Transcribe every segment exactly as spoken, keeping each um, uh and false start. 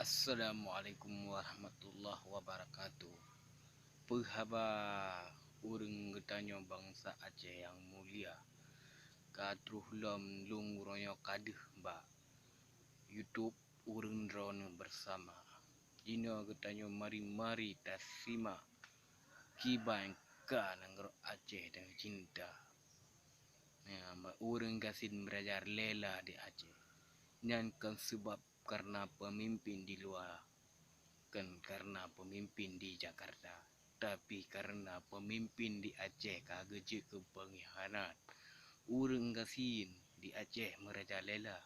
Assalamualaikum warahmatullahi wabarakatuh. Peuhaba ureuëng geutanyoe bansa Aceh nyang mulia. Ka troh lom lôn uroe nyoe ka deuh bak YouTube Ureuëng Droeneueh Bersama. Jinoe geutanyoe mari-mari tasimak kiban ka nanggroe Aceh dan cinta. Ya, ureuëng gasien merajalela di Aceh. Nyan kon seubab karena pemimpin di luwa, kon karena pemimpin di Jakarta, tapi karena pemimpin di Aceh ka geujeuet keu pengkhianat. Ureuëng gasien di Aceh merajalela,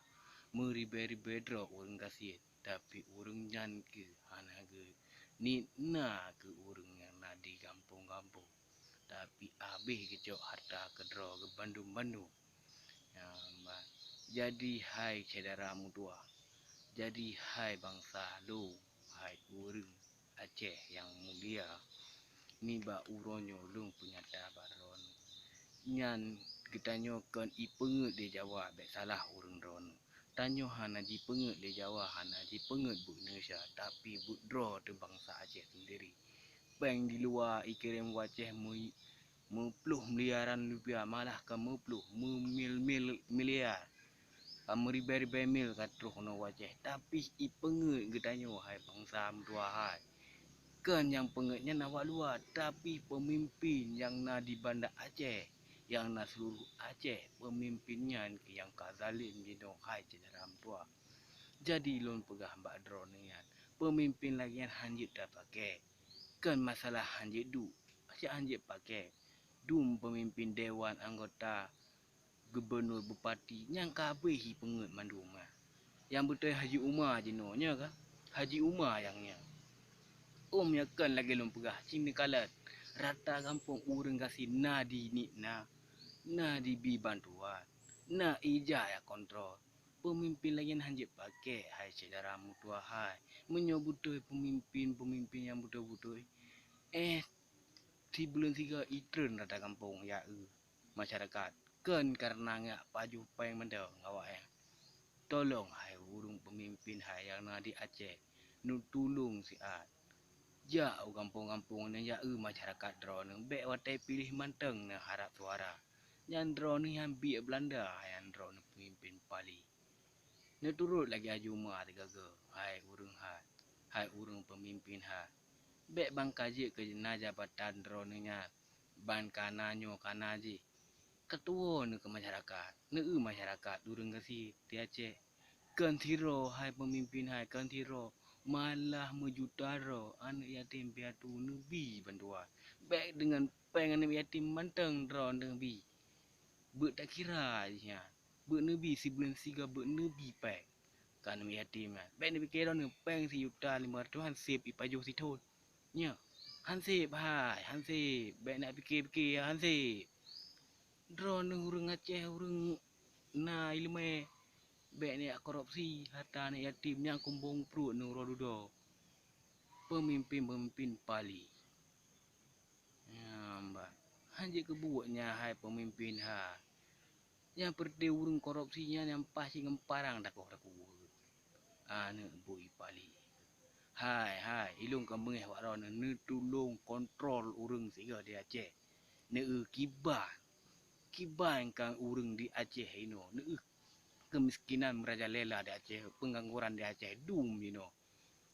meuribée-ribée droe ureuëng gasien, tapi ureuëng nyan keuh hana geu niet na keu ureuëng nyang na di gampông-gampông, tapi habéh geucok hareuta keudroe geuh bandum-bandum. Nyan ban. Jadi hai syedara meutuwah, jadi hai bansa lôn, hai ureuëng Aceh nyang mulia, nibak uroe nyoe lôn peunyata bak droeneueh. Nyan geutanyoe kon ipeungeut lé Jawa bék salah ureuëng droeneueh. Tanyoe hana jipeungeut lé Jawa, hana jipeungeut buet Indonesia, tapi buet droe teuh bansa Aceh sendiri. Péng di luwa ikirém u Aceh meu-, meuploh miliaran rupiah, malah ka meuploh, meumil-mil miliar. Ka meuribée-ribée mil ka troh keunoe u Aceh, tapi ipeungeut geutanyoe hai bansa meutuwah hai. Kon nyang peungeut nyan awak luwa, tapi peumimpin nyang na di Banda Aceh, nyang na seuluruh Aceh, peumimpin nyan keuh nyang ka zalem jinoe hai syedara meutuwah. Jadi lôn peugah bak droeneueh nyan, peumimpin lagée nyan hanjeuet tapaké. Kon masalah hanjeuet duek, cit hanjeuet paké. Dum peumimpin dewan, anggota, gubunur, bupati, nyang ka habéh ipeungeut mandum nyan. Nyang beutôi Haji Uma jinoe nyoe ka, Haji Uma nyang nyoe. Ôm nyoe kon lagée lôn peugah, cit neukalon, rata gampông ureuëng gasien na di niet na, na dibi bantuan, na ija nyang kontrol. Peumimpin lagée nyan hanjeuet paké hai syedara meutuwah hai. Meunyoe beutôi peumimpin-peumimpin nyang beutôi-beutôi, éh, sibuleuen sigoe itreun rata gampông ya eu masyarakat. Kon karena nyak pajoh péng mantong awaknyan. Tolong hai ureuëng peumimpin hai nyang na di Aceh, neutulông siat. Jak u gampông-gampông nyan ya eu masyarakat droeneueh, bék watée piléh mantong neuharab suara. Nyan droeneueh nyan biek Beulanda nyang droeneueh peumimpin paléh. Neuturot lagée Haji Uma teugaga, hai ureuëng hai, hai ureuëng peumimpin hai. Bék ban ka jeuet keu na jabatan droeneueh nyan, ban ka na nyoe ka na jih. Keutuwoe neuh keu masyarakat, neueu masyarakat ureuëng gasien di Aceh. Kon sidroe hai peumimpin hai, kon sidroe, malah meujuta droe aneuëk yatim piatu neubi bantuan. Bék deungon péng aneuëk yatim mantong droeneueh neubi. Beuet takira jih nyan. Beuet neubi sibuleuen sigoe, beuet neubi péng keu aneuëk yatim nyan. Bék neupike droeneueh péng sijuta limong ratoh han sép ipajoh sithon. Nyoe, han sép hai, han sép. Bék neupike-pike, han sép. Droeneueh ureuëng Aceh, ureuëng na iéleumé, bék neujak korupsi hareuta aneuëk yatim nyang kumbong pruet neuroe dudoe. Peumimpin-peumimpin paléh. Nyan ban. Han jeuet keu buet nyan hai peumimpin hai. Nyang peureute ureuëng korupsi nyan nyang paih cit ngon parang takoh-takoh. Aneuëk bui paléh. Hai, hai, ilôn ka beungéh bak droeneueh neutulông kontrol ureuëng sigoe di Aceh. Neueu kiban. Kiban ka ureuëng di Aceh inoe. Neueu keumiskinan meurajalela di Aceh, peungangguran di Aceh dum inoe.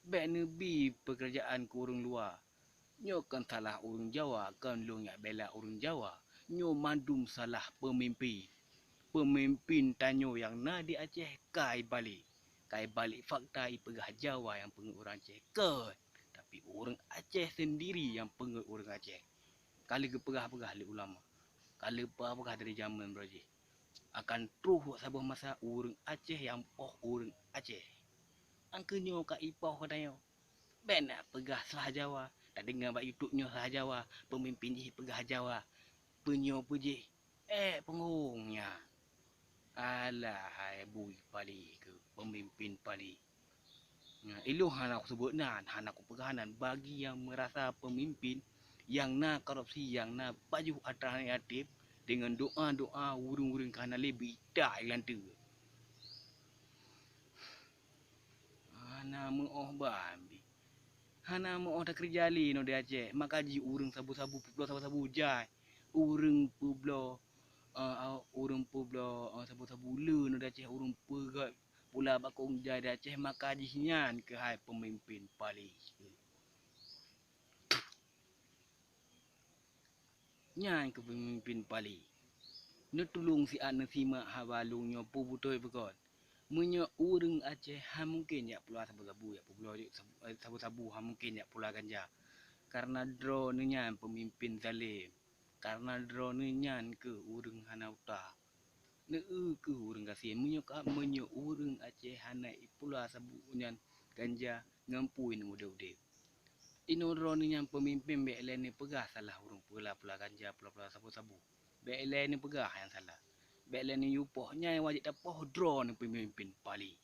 Bék neubi peukeurajaan keu ureuëng luwa. Nyoe kon salah ureuëng Jawa, kon lôn jak bela ureuëng Jawa. Nyoe mandum salah peumimpin. Peumimpin tanyoe nyang na di Aceh ka ibalek. Ka ibalek fakta ipeugah Jawa nyang peungeut ureuëng Aceh. Kon, tapi ureuëng Aceh seundiri nyang peungeut ureuëng Aceh. Ka lheueh geupeugah-peugah lé ulama. Ka lheueh peugah-peugah dari jamén uroe jih. Akan troh saboh masa ureuëng Aceh nyang poh ureuëng Aceh. Angkeu nyoe ka ipoh keu tanyoe. Bék na peugah salah Jawa, tadeungoe bak YouTube nyoe salah Jawa, peumimpin jih peugah Jawa. Peunyoe peujih, ék peunghong nyan. Alah hai bui paléh keu peumimpin paléh. Nah, ilôn hana kuseubut nan, hana kupeugah nan bagi nyang meurasa peumimpin nyang na korupsi, nyang na pajoh atra yatim deungon doa-doa ureuëng-ureuëng ka hana lé beuidak ilanteue. Hana Na meu'oh ban pih. Hana meu'oh takeureuja lé inoe di Aceh, maka jih ureuëng sabu-sabu peubloe sabu-sabu jai. Ureuëng peubloe, eh, ureuëng peubloe, eh, sabu-sabu le inoe di Aceh, ureuëng peugét pula bakong jai di Aceh, maka jih nyan keuhai peumimpén paléh. Nyan keuh peumimpén paléh. Neutulông siat neusimak haba lôn nyoe peue beutôi peue kon. Meunyoe ureuëng Aceh hana mungken jak pula sabu-sabu, jak peubloe sabu-sabu, hana mungken jak pula ganja. Kareuna droeneuh nyan peumimpén zalem. Kareuna droeneuh nyan keuh ureuëng hana utak. Neu-eu keuh ureuëng gasien, meunyoe ka, meunyoe ureuëng Aceh hana ipula sabu nyan ganja, ngon peue neumudeb-udeb? Inoe droeneuh nyang peumimpén bék lé neupeugah salah ureuëng pula-pula ganja, pula-pula sabu-sabu. Bék lé neupeugah nyang salah. Bék lé neuyue poh, nyang wajéb tapoh droeneuh peumimpén paléh.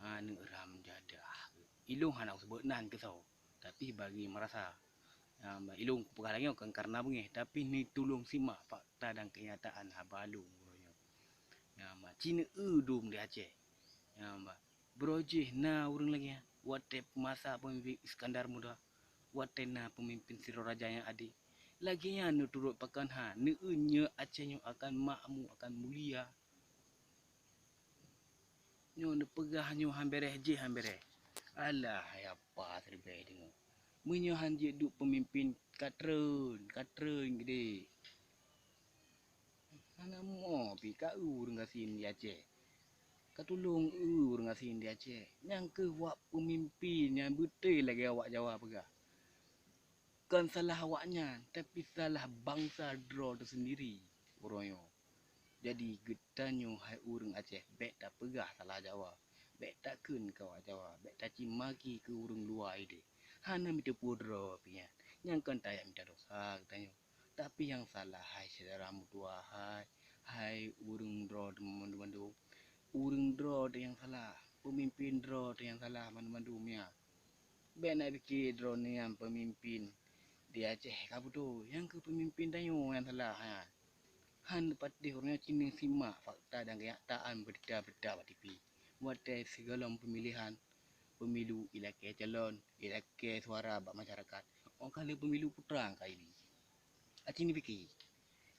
Aneuk ram jadah. Ilôn hana kuseubut nan keusoe, tapi bagi meurasa. Nyang ba ilôn kupeugah lagée nyoe kon kareuna beungéh, tapi neutulông simak fakta dan keunyataan haba lôn uroe nyoe. Nyang ba ci neu-eu dum di Aceh. Nyang ba, beurojih na ureuëng lagée nyan, watée masa peumimpén Iskandar Muda, watée na peumimpén sidroe raja nyang adé. Lagée nyan neuturot pakon ha, neu-eu nyoe Aceh nyoe akan makmu, akan mulia. Nyoe neupeugah nyoe han béréh, jih han béréh. Alah, hai apa siribée deungoe. Meunyoe han jeuet duek peumimpén, ka treun, ka treun geude. Hana mo pih ka eu ureuëng gasien di Aceh. Ka tulông eu ureuëng gasien di Aceh. Nyang keuh wak peumimpén nyang beutôi lagée awak Jawa peugah. Kon salah awaknyan, tapi salah bansa droe teuh seundiri uroe nyoe. Jadi geutanyoe hai ureuëng Aceh bék tapeugah salah Jawa, bék takheun keu awak Jawa, bék taci maki keu ureuëng luwa ideh. Hana meuteupeu droe pih nyan, nyang kon tajak mita dosa geutanyoe. Tapi nyang salah hai syedara meutuwah hai, hai ureuëng droe teuh mandum-mandum. Ureuëng droe teuh nyang salah, peumimpén droe teuh nyang salah mandum-mandum nyan. Bék na pike droeneuh nyang peumimpén di Aceh ka beutôi, nyang keuh peumimpén tanyoe nyang salah nyan. Han patéh uroe nyoe ci neusimak fakta dan keunyataan beurita-beurita bak tipi. Watée sigohlom peumilihan pemilu, ilakée calon, ilakée suara bak masyarakat, óh ka lheueh pemilu putra ka ibi. Aci neupike,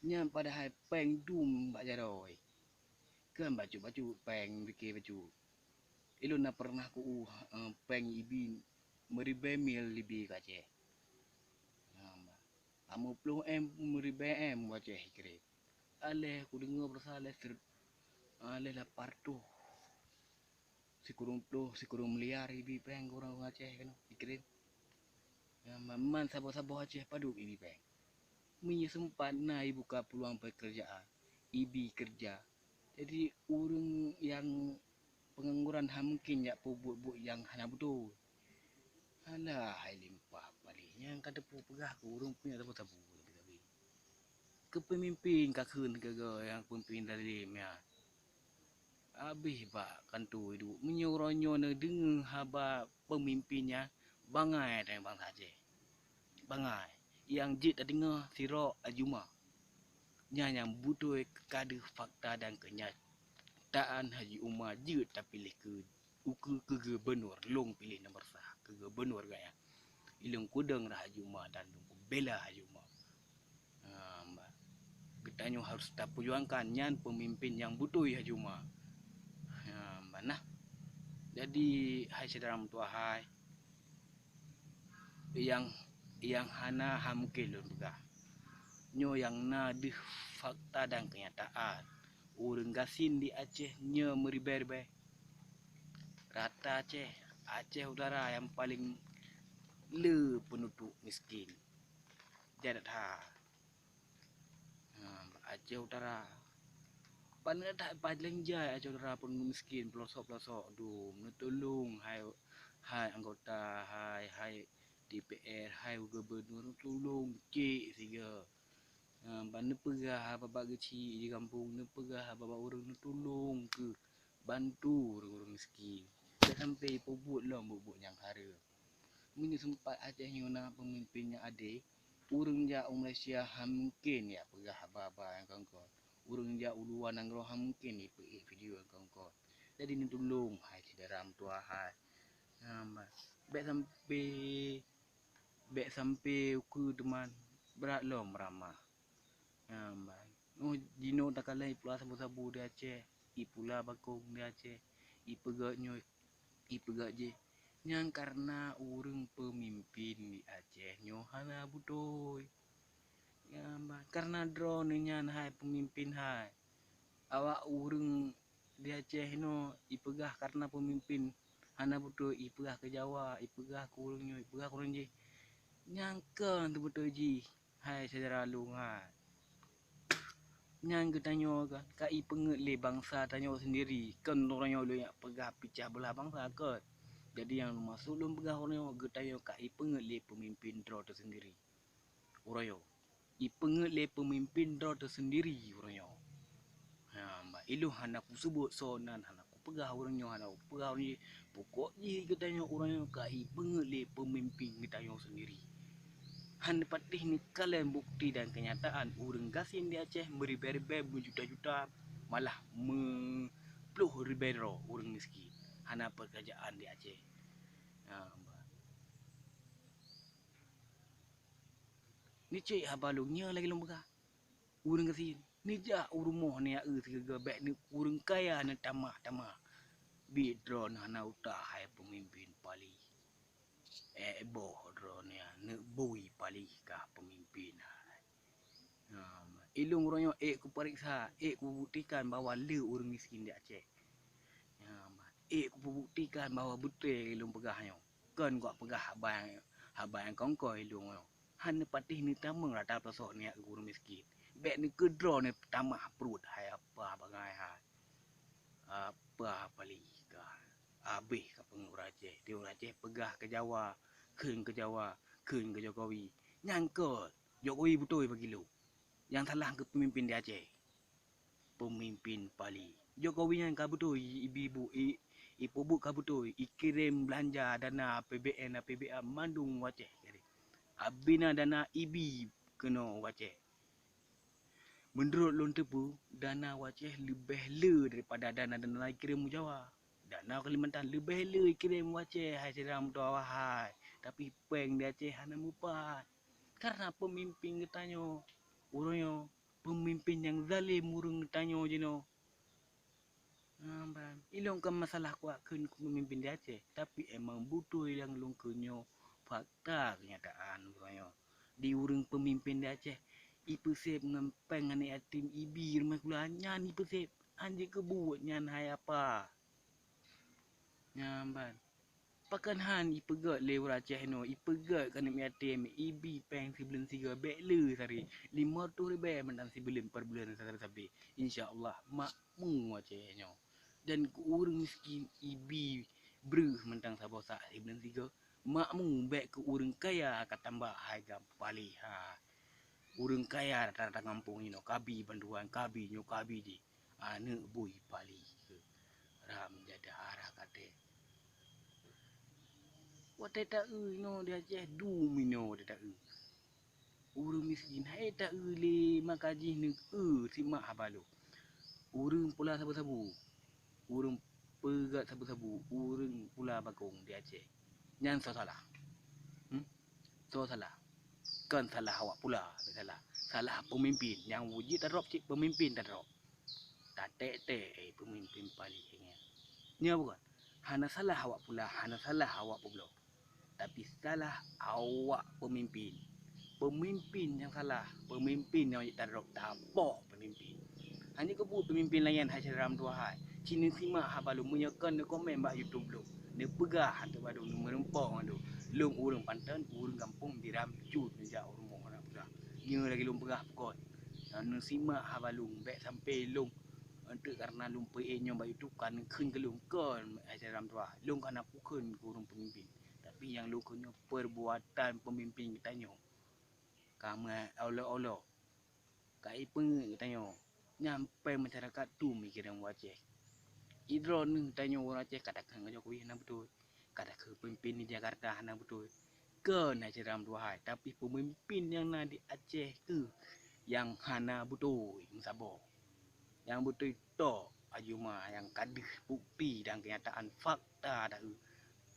nyan padahai péng dum bak jaroe. Kon bacut-bacut péng pike bacut. Ilôn na peureunah ku-, eh, péng ibi meuribée mil ibi ka Aceh. Ameuploh M meuribée M u Aceh ikirém. Aléh kudeungoe peurasa aléh sir-, aléh lapan reutôh. Sikureueng ploh, sikureueng miliar ibi péng keu ureuëng Aceh keunoe ikirém. Nyang man saboh-saboh Aceh padub ibi péng. Meunyoe seumpat na ibuka peuluang peukeurjaan, ibi keureuja. Jadi ureuëng nyang peungangguran hana mungken jak peubuet-buet nyang hana beutôi. Alah hai limpah paléh nyang ka teupeu peugah keu ureuëng punya saboh-saboh. Keu peumimpén ka kheun keu goe nyang peumimpén zalim nyan. Abéh bak kantô iduek. Meunyoe uroe nyoe neudeungoe haba peumimpén nyan, bangai tanyoe bansa Aceh. Bangai. Nyang jeuet tadeungoe sidroe Haji Uma. Nyan nyang beutôi ka deuh fakta dan keunyataan Haji Uma jeuet tapiléh keu ukeue keu gubunur, lôn piléh nomor sah keu gubunur gaya. Ilôn kudong rhah Haji Uma dan lôn kubela Haji Uma. Ha, bah. Geutanyoe harus tapeujuangkan nyan peumimpén nyang beutôi Haji Uma. Ha, bah, nah. Jadi hai syedara meutuwah hai, nyang, nyang hana hana mungken lôn peugah. Nyoe nyang na deuh fakta dan keunyataan. Ureuëng gasien di Aceh nyoe meuribée-ribée. Rata Aceh, Aceh Utara nyang paleng le peunutuek miskin. Jadat ha. Ha, Aceh Utara. Paneuk that paleng jai Aceh Utara peunutuek miskin, peulosok-peulosok dum. Neutulông hai, hai anggota, hai, hai D P R, hai gubunur, neutulông cit sigoe. Ha, ban neupeugah haba-haba geuchik di gampông, neupeugah haba-haba ureuëng, neutulông keu bantu ureuëng-ureuëng miskin. Bék sampoe peubuet lom buet-buet nyang hareuem. Meunyoe seumpat Aceh nyoe na peumimpén nyang adé, ureuëng jak u Malaysia hana mungken jak peugah haba-haba nyang kon-kon. Ureuëng jak u luwa nanggroe hana mungken jipeuék video nyang kon-kon. Jadi neutulông hai syedara meutuwah hai, Nyan ban. Bék sampai, bék sampai ukeue teuma brat lom ramah. Nyan ban. Oh, jinoe takalon ipula sabu-sabu di Aceh, ipula bakong di Aceh, ipeugét nyoe, ipeugét jih. Nyan kareuna ureuëng peumimpin di Aceh nyoe hana beutôi. Nyan ban. Kareuna droeneuh nyan hai peumimpin hai. Awak ureuëng di Aceh inoe ipeugah kareuna peumimpin hana beutôi, ipeugah keu Jawa, ipeugah keu ureuëng nyoe, ipeugah keu ureuëng jih. Nyan kon teubeutôi jih, hai syedara lôn hai. Nyan geutanyoe ka, ka ipeungét lé bansa tanyoe seundiri, kon uroe nyoe lôn jak peugah picah beulah bansa kon. Jadi nyang meukeusut lôn peugah uroe nyoe geutanyoe ka ipeungét lé peumimpin droe teuh seundiri. Uroe nyoe ipeungét lé peumimpin droe teuh seundiri uroe nyoe. Ha, ilôn hana kuseubut soe nan, hana kupeugah ureuëng nyoe, hana kupeugah ureuëng jih. Pokok jih geutanyoe uroe nyoe ka ipeungét lé peumimpin geutanyoe seundiri. Hana patéh neukalon bukeuti dan keunyataan ureuëng gasien di Aceh meuribée-ribée, meujuta-juta, malah meuploh ribée droe ureuëng miskin. Hana peukeurajaan di Aceh. Ha, Neucok haba lôn nyoe lagée lôn peugah. Ureuëng gasien neujak u rumoh neujak eu sigoe-goe, bék neu ureuëng kaya neutamah-tamah. Biet droeneuh hana utak hai peumimpin paléh. Ék boh droeneuh neubui paléh kah peumimpin hai. Ilôn uroe nyoe ék kupareksa, ék kubuktikan bahwa le ureuëng miskin di Aceh. Ék kupeubuktikan bahwa beutôi lôn peugah nyoe. Kon kupeugah haba nyang, haba nyang kongkoi lôn nyoe. Hana patéh neutamong rata peulasok neujak keu ureuëng miskin. Bék neukeudroe neutamah pruet hai apa bangai hai. Apa paléh kah. Habéh ka peungeuet ureuëng Aceh. Di ureuëng Aceh peugah keu Jawa, kheun keu Jawa, kheun keu Jokowi. Nyan kon Jokowi beutôi bagi lôn. Nyang salah keu peumimpin di Aceh. Peumimpin paléh. Jokowi nyan ka beutôi ibi bu i, ipeubuet ka beutôi, ikirém beulanja dana A P B N, A P B A mandum u Aceh. Habéh na dana ibi keunoe u Aceh. Meunurot lôn teupeu, dana u Aceh leubeh le daripada dana-dana ikirém u Jawa. Dana Kalimantan leubeh le ikirém u Aceh hai syedara meutuah hai. Tapi péng di Aceh hana meupat. Karena peumimpin geutanyoe uroe nyoe peumimpin nyang zalem ureuëng geutanyoe jinoe. Ilôn kon masalah kuat kheun keu peumimpin di Aceh, tapi emang beutôi nyang lôn kheun nyoe fakta keunyataan uroe nyoe. Di ureuëng peumimpin di Aceh ipeusép ngon péng aneuk yatim ibi rumoh sikula nyan ipeusép, anjeuk keubuet nyan hai apa. Nyan ban. Pakon han ipeugét lé ureuëng Aceh nyoe, ipeugét keu aneuk yatim, ibi péng sibuleuen sigoe bék le sari, lima reutôh ribée mantong sibuleuen per buleuen sabe-sabe. Insya Allah makmu Aceh nyoe. Dan keu ureuëng miskin ibi breuh mantong saboh sak sibuleuen sigoe, makmu bék keu ureuëng kaya ka tambah hai gam paléh ha. Ureuëng kaya rata-rata gampông inoe kabi bantuan, kabi nyoe kabi jih. Aneuk bui paléh keu ram jadah arah katé. Watée taeu inoe di Aceh dum inoe watée taeu. Ureuëng miskin hai taeu lé maka jih neu eu simak haba lôn. Ureuëng pula sabu-sabu, ureuëng peugét sabu-sabu, ureuëng pula bakong di Aceh. Nyan soe salah? Hmm? Soe salah? Kon salah awak pula, salah. Salah peumimpin. Nyang wajéb tadrop cit peumimpin tadrop. Taték-ték eh, peumimpin paléh nyan. Nyoe bukan? Hana salah awak pula, hana salah awak peubloe. Tapi salah awak peumimpin. Peumimpin nyang salah, peumimpin nyang wajéb tadrop, tapoh peumimpin. Hana keubuet peumimpin laén hai syedara meutuah hai. Ci neusimak haba lôn meunyoe kon neukomen bak YouTube lôn. Neupeugah ateueh bak lôn, neumeureumpok ngon lôn. Lôn ureuëng Panton, ureuëng gampông Biram Cut neujak u rumoh hana peugah. Nyoe lagée lôn peugah bukon. Neusimak haba lôn, bék sampai lôn Eunteuk kareuna lôn peuék nyoe bak YouTube ka neukheun keu lôn kon hai syedara meutuah. Lôn ka na kukheun keu ureuëng peumimpin. Tapi nyang lôn kheun nyoe peurbuatan peumimpin geutanyoe. Ka meuolok-olok. Ka ipeungeuet geutanyoe. Nyan péng masyarakat tu mikirém u Aceh. Idroeneuh tanyoe ureuëng Aceh ka takheun keu Jokowi hana beutôi. Ka takheun peumimpin di Jakarta hana beutôi. Kon hai syedara meutuah hai, tapi peumimpin nyang na di Aceh keuh nyang hana beutôi meusaboh. Nyang beutôi tok Ajuma nyang ka deuh bukti dan keunyataan fakta dahulu.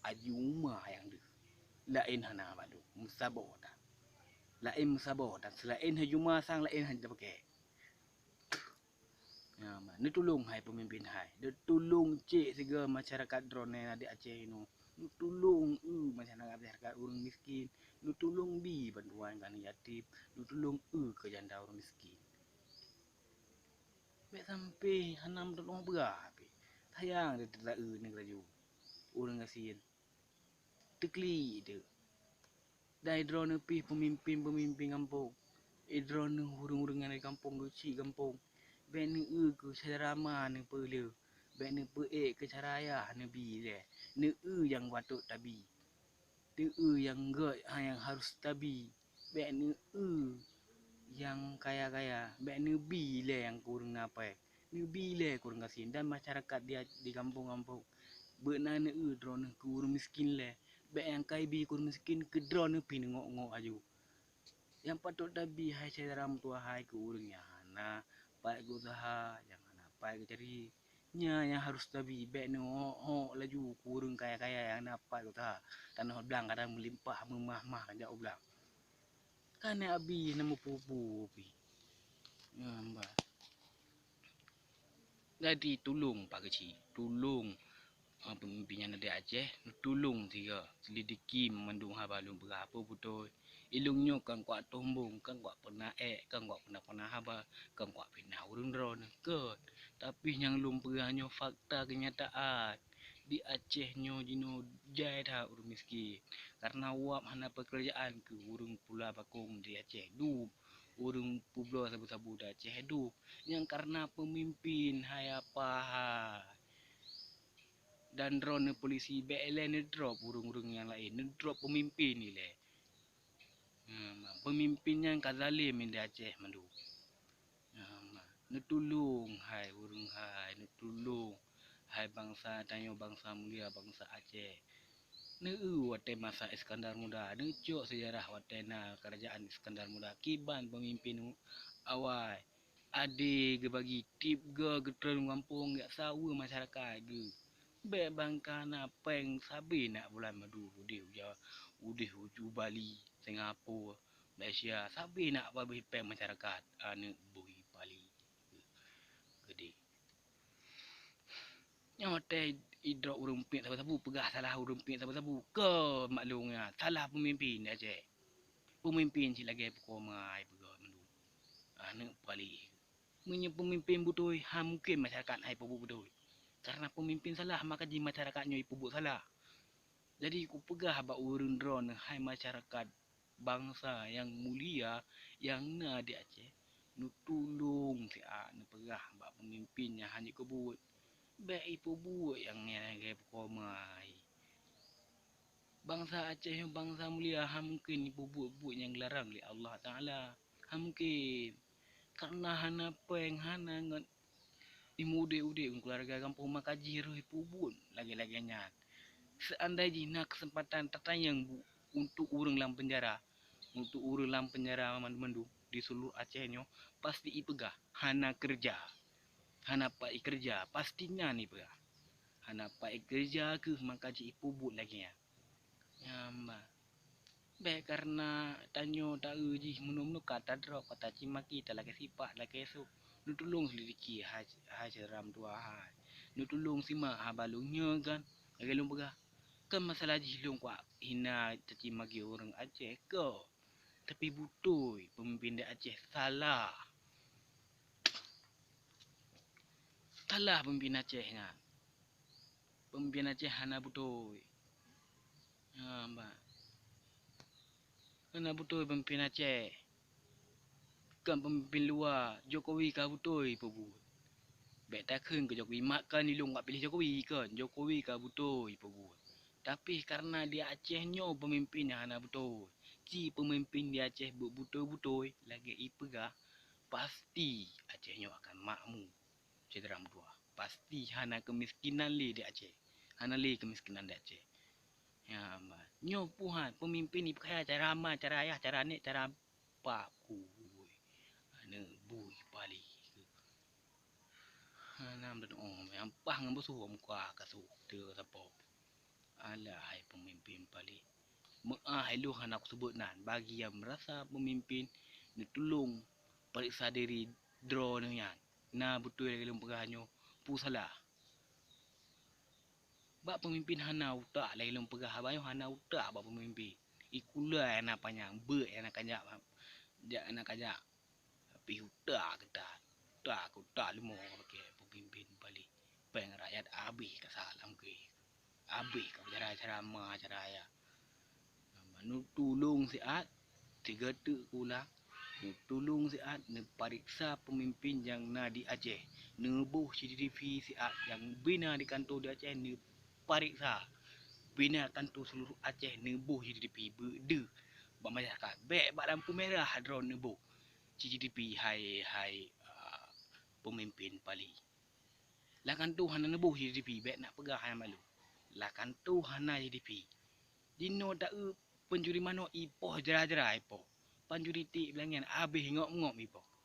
Aju uma nyang deuh. Laén hana bandum, meusaboh that. Laén meusaboh that, seulaén aju uma sang laén hana tapakée. Nyan, neutulông hai peumimpén hai. Neutulông cék sigoe masyarakat droeneuh di Aceh nyoe. Neutulông eu masyarakat, masyarakat ureuëng miskin. Neutulông bi bantuan keu aneuk yatim. Neutulông eu keu janda ureuëng miskin. Bék sampai hana meutulông beurah pih. Sayang teuta eu nyoe laju. Ureuëng gasien. Teuklik teuk. Dan droeneuh pih peumimpén-peumimpén gampông. Droeneuh ureuëng-ureuëng nyang di gampông, geuchik gampông. Bék neueu keu cara ma neupeuleueh. Bék neupeuék keu cara ayah neubi lé. Neueu nyang patôt tabi. Teu-eu nyang gét nyang harôh tabi. Bék neueu nyang kaya-kaya. Bék neubi lé nyang keu ureuëng na péng. Neubi lé keu ureuëng gasien dan masyarakat di, di gampông-gampông. Bék na neueu droeneuh keu ureuëng miskin lé. Bék nyang ka ibi keu ureuëng miskin keu droeneuh pih neungok-ngok aju. Nyang patôt tabi hai syedara meutuwah hai keu ureuëng nyang hana pat geuuseuha, nyang hana pat geucari. Nyan nyang harôh tabi, bék neuhok-hok laju keu ureuëng kaya-kaya nyang na pat geuuseuha. Tanoh blang kadang meulimpah meumah-mah jak u blang. Ka na abi na meupupu pih. Nyan bah. Jadi tulông Pak Geuchik, tulông, eh, peumimpén nyang na di Aceh, tulông sigoe selidiki mandum haba lôn peugah peue beutôi. Ilông nyoe kan kuat tombong, kan kuat peuna ék, kan kuat peuna-peuna haba, kan kuat fitnah ureuëng droeneuh, kon. Tapi nyang lôn peugah nyoe fakta keunyataan. Di Aceh nyoe jinoe jai that ureuëng miskin, kareuna wab hana peukeurjaan keu ureuëng pula bakong di Aceh dum, ureuëng peubloe sabu-sabu di Aceh dum. Nyang kareuna peumimpén hai apa hai. Dan droeneuh polisi bék ilée neudrop ureuëng-ureuëng nyang laén, neudrop peumimpén ilée. Nah, peumimpén nyan ka zalem di Aceh mandum. Nah, neutulông hai ureuëng hai, neutulông hai bansa tanyoe, bansa mulia, bansa Aceh. Neueu watée masa Iskandar Muda, neucok seujarah watée na keurajaan Iskandar Muda, kiban peumimpén awai. Ade geubagi tieb goe geutreun gampông jak saweue masyarakat geuh. Bék bangka na péng sabe nak bulan madu udeh uja, udeh uju Bali, Singapura, Malaysia, sabe nak babeh péng masyarakat aneuk bui pali. Gede. Nyoe watée idrop ureuëng piet sabu-sabu, peugah salah ureuëng piet sabu-sabu. Keu maklum nyan, salah peumimpén di Aceh. Peumimpén cit lagée peuko mai peugah mandum. Aneuk paléh. Meunyoe peumimpén beutôi, ha mungken masyarakat hai peubuet beutôi. Kareuna peumimpén salah, maka jih masyarakat nyoe ipeubuet salah. Jadi kupeugah bak ureuëng droeneuh hai masyarakat bansa nyang mulia nyang na di Aceh, neutulông siat neupeugah bak peumimpén nyang hana jeuet keu buet. Bék ipeubuet nyang nyan lagée peuko mai. Bansa Aceh nyoe bansa mulia, ha mungken ipeubuet buet nyang geularang lé Allah Taala. Ha mungken. Kareuna hana péng, hana ngon imudeb-udeb ngon keuluwarga gampông, maka jih roh ipeubuet lagée-lagée nyan. Seandai jih na keuseumpatan tatanyong bu-, untuk ureuëng lam peunjara, untuk ureuëng lam peunjara mandum-mandum di seuluruh Aceh nyoe, pasti ipeugah hana keureuja. Hana pat ikeureuja, pasti nyan ipeugah. Hana pat ikeureuja kheueh maka jih ipeubuet lagée nyan. Nyan bah. Bék kareuna tanyoe ta-eu jih meunurot-meunurot ka tadrop, ka tacimaki, talakée sipak, talakée sôk. Neutulông seulidiki hai, hai syedara meutuwah hai. Neutulông simak haba lôn nyoe kan, lagée lôn peugah. Kon masalah jih lôn kuat hina caci maki ureuëng Aceh, kon. Tapi beutôi peumimpén di Aceh salah. Salah peumimpén Aceh nyan. Peumimpén Aceh hana beutôi. Ha, bah. Hana beutôi peumimpén Aceh. Kon peumimpén luwa, Jokowi ka beutôi peubuet. Bék takheun keu Jokowi, mak kon ilông ka piléh Jokowi kon, Jokowi ka beutôi peubuet. Tapi kareuna di Aceh nyoe peumimpén nyang hana beutôi, ci peumimpén di Aceh beu-, beutôi-beutôi lagée ipeugah, pasti Aceh nyoe akan makmu. Syedara meutuwah, pasti hana keumiskinan lé di Aceh. Hana lé keumiskinan di Aceh. Ya, bah. Nyoe puhan peumimpén ipeukaya cara ma, cara ayah, cara aneuk, cara pap. Ui. Aneuk bui pali. Hana meudoe, nyang pah ngon beusoh muka kasôk teu sapo. Alah hai peumimpin Bali, meu'ah ilôn hana kuseubut nan, bagi nyang meurasa peumimpin, neutulông pareksa diri droeneuh nyan na beutôi lagée lôn peugah nyoe peue salah. Bak peumimpin hana utak, lagée lôn peugah haba nyoe hana utak bak peumimpin. Iku lhée nyang na panyang, beuet nyang na kajak, jak nyang na kajak. Tapi utak geutan, utak, utak leumo ka pakée peumimpin Bali. Péng rakyat abéh ka salam keu, abéh ka cara-cara ma cara ya. Neutulông siat, sigoe teuk kulang, neutulông siat neupareksa peumimpin nyang na di Aceh. Neuboh C C T V siat nyang bina di kantô di Aceh neupareksa. Bina kantô seuluruh Aceh neuboh C C T V beudeuh bak masyarakat. Bék bak lampu merah droe neuboh C C T V hai, hai, a, peumimpin Bali. Lam kantô hana neuboh C C T V, bék nak peugah hana malu. Lam kantô hana C C T V. Jinoe taeu pancuri manok ipoh jra-jra ipoh. Pancuri tiek beulangèn abéh ngop-ngop ipoh.